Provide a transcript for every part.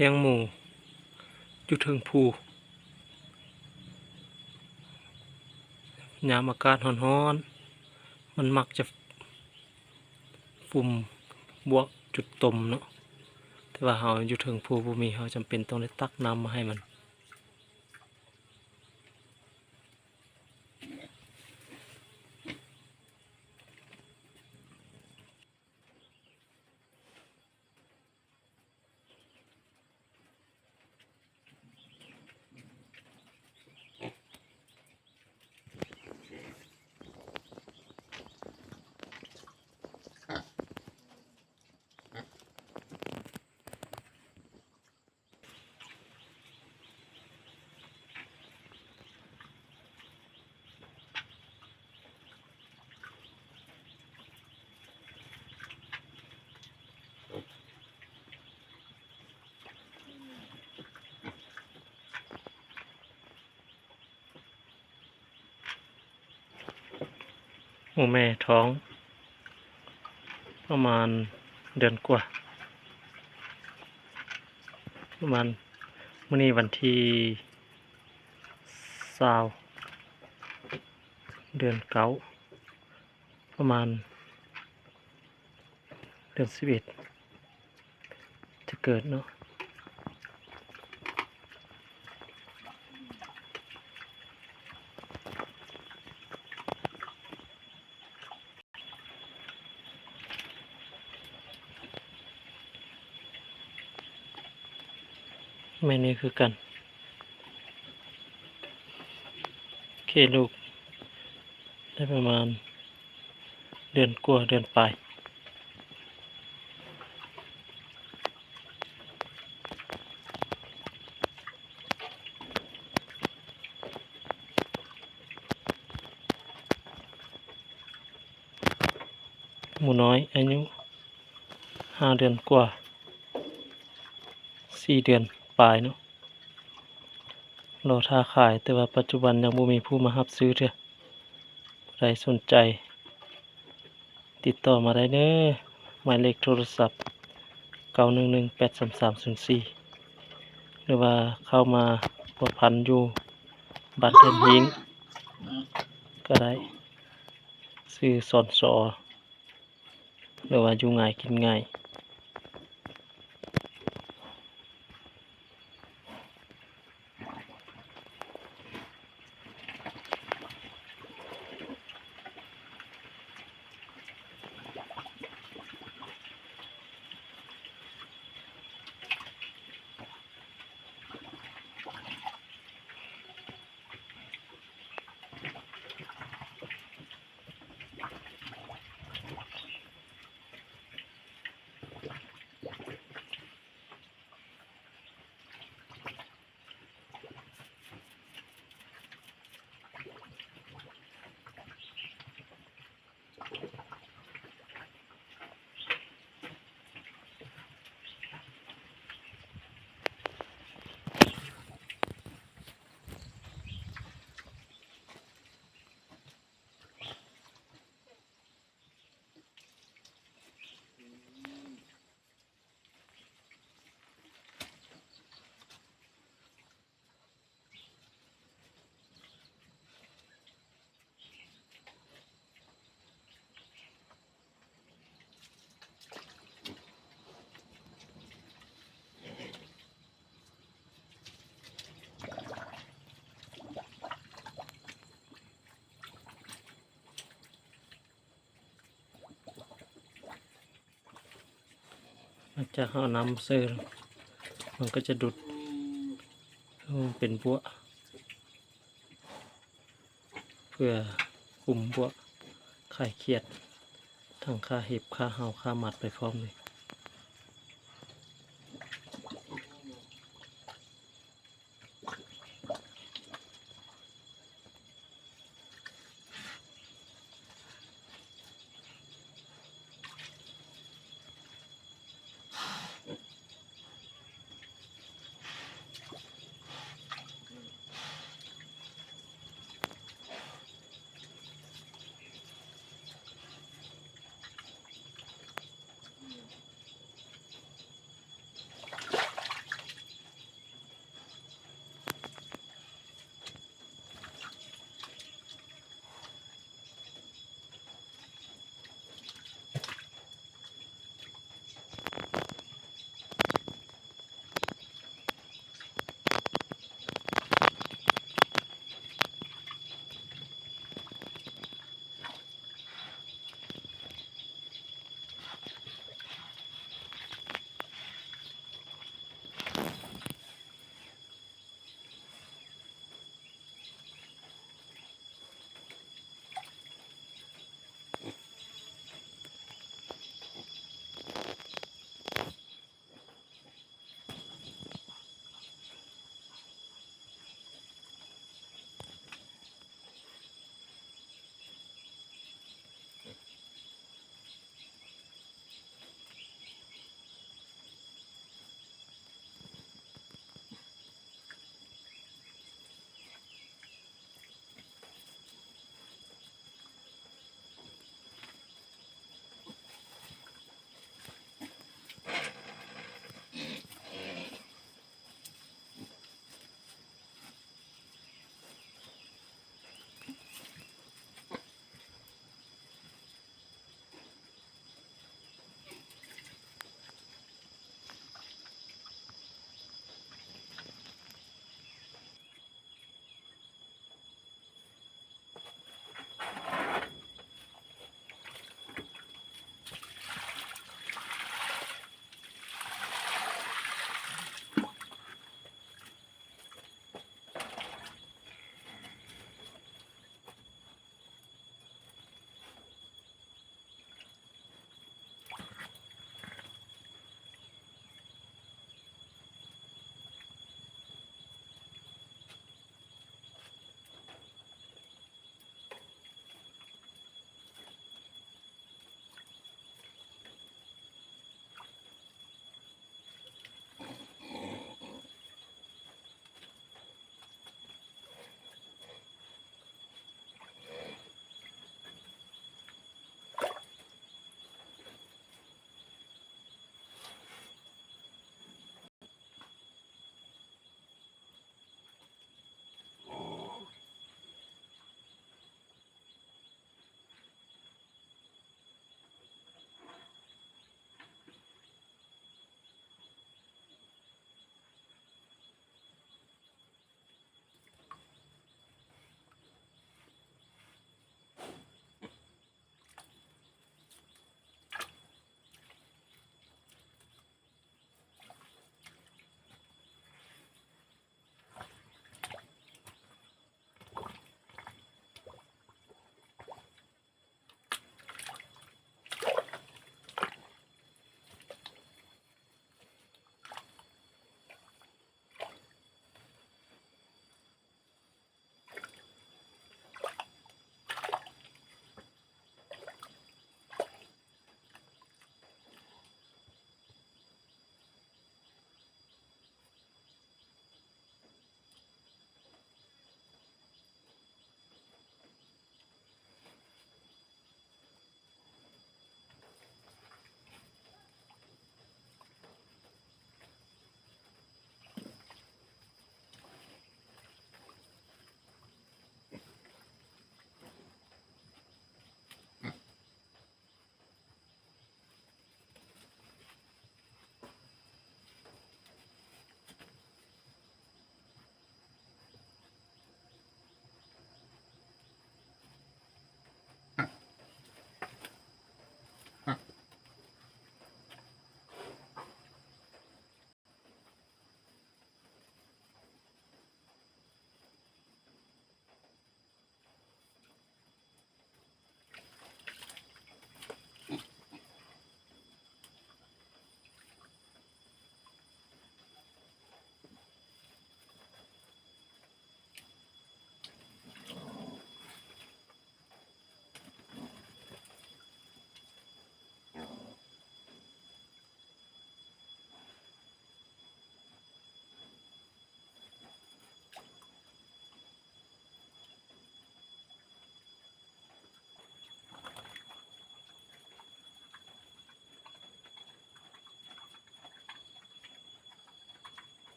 ລ້ຽງໝູຢູ່ເທິງພູ. ຍາມອາກາດຮ້ອນໆ ມັນມັກຈະຟຸມບວກຈຸດຕົມເນາະ, ແຕ່ວ່າເຮົາຢູ່ເທິງພູບໍ່ມີ, ເຮົາຈຳເປັນຕ້ອງໄດ້ຕັກນ້ຳມາໃຫ້ມັນ. ໝູແມ່ທ້ອງປະມານເດືອນກວ່າ, ປະມານ ມື້ນີ້ວັນທີຊາວ ເດືອນເກົ້າ ປະມານເດືອນສິບເອັດ ຈະເກີດເນາະ. ແມ່ນີ້ຄືກັນ ເຄລູກໄດ້ປະມານເດືອນກວ່າ ເດືອນປາຍ. ໝູນ້ອຍອາຍຸຫ້າເດືອນກວ່າ ສີ່ເດືອນປາຍເນາະ, ລໍຖ້າຂາຍ, ແຕ່ວ່າປັດຈຸບັນຍັງບໍ່ມີຜູ້ມາຮັບຊື້ເທື່ອ. ຜູ້ໃດສົນໃຈ ຕິດຕໍ່ມາໄດ້ເດີ, ໝາຍເລກໂທລະສັບ ເກົ້າໜຶ່ງໜຶ່ງ ແປດສາມສາມ ສູນສີ່ ຫຼືວ່າເຂົ້າມາພົວພັນຢູ່ບ້ານເທິນຫີງກໍໄດ້, ຊື່ສອນຊໍ ຫຼືວ່າຢູ່ງ່າຍກິນງ່າຍ. ຫຼັງຈາກເຮົາເອົານ້ຳໃສ່ ມັນກໍຈະດຸດ ເປັນບົວ ເພື່ອຄຸມບົວ ຄາຍຄຽດ ທັງຂ້າເຫັບ ຂ້າເຫົ່າ ຂ້າໝັດໄປພ້ອມເລີຍ. ອືມ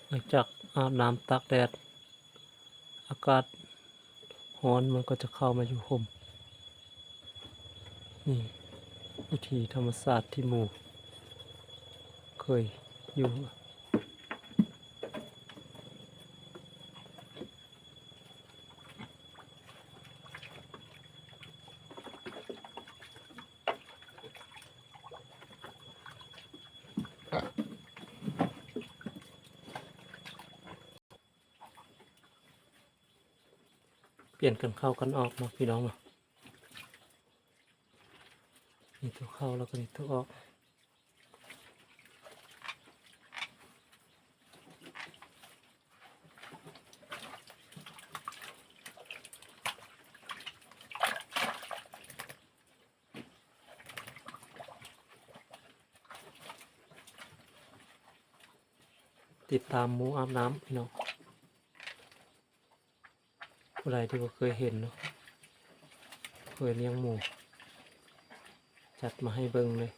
ຫຼັງຈາກອາບນ້ຳຕາກແດດ ອາກາດຮ້ອນມັນກໍຈະເຂົ້າມາຢູ່ຮົ່ມ. ນີ້ວິຖີທຳມະຊາດທີ່ໝູເຄີຍຢູ່. ປ່ຽນກັນເຂົ້າກັນອອກເນາະ ພີ່ນ້ອງເນາະ. ນີ້ໂຕເຂົ້າ ແລ້ວກໍນີ້ໂຕອອກ. ຕິດຕາມໝູອາບນ້ຳ ພີ່ນ້ອງ. ຜູ້ໃດທີ່ບໍ່ເຄີຍເຫັນເນາະ ເຄີຍລ້ຽງໝູ ຈັດມາໃຫ້ເບິ່ງເລີຍ.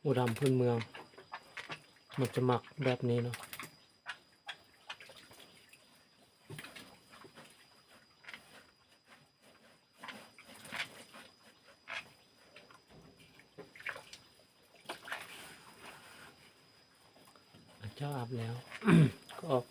ໝູດຳພື້ນເມືອງ ມັນຈະມັກແບບນີ້ເນາະ. ເຈົ້າອາບແລ້ວ ກໍອອກ.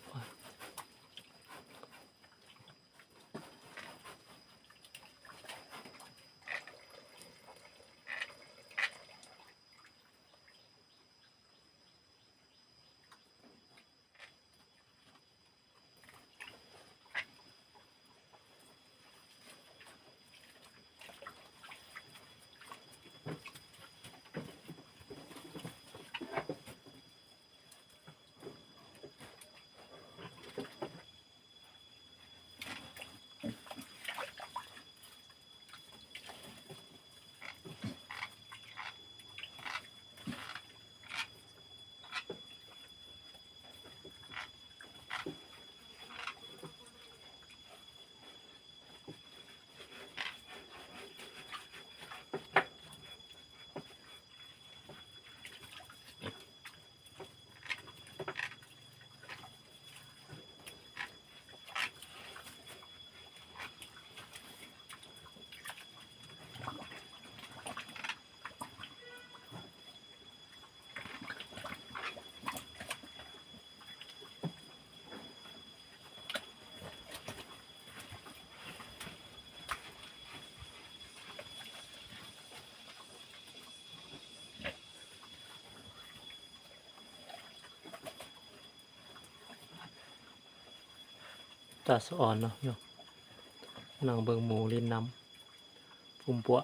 ຕາສະອອນເນາະ ຢູ່ ນັ່ງເບິ່ງໝູຫຼິ້ນນ້ຳ ຟຸມປົວະ.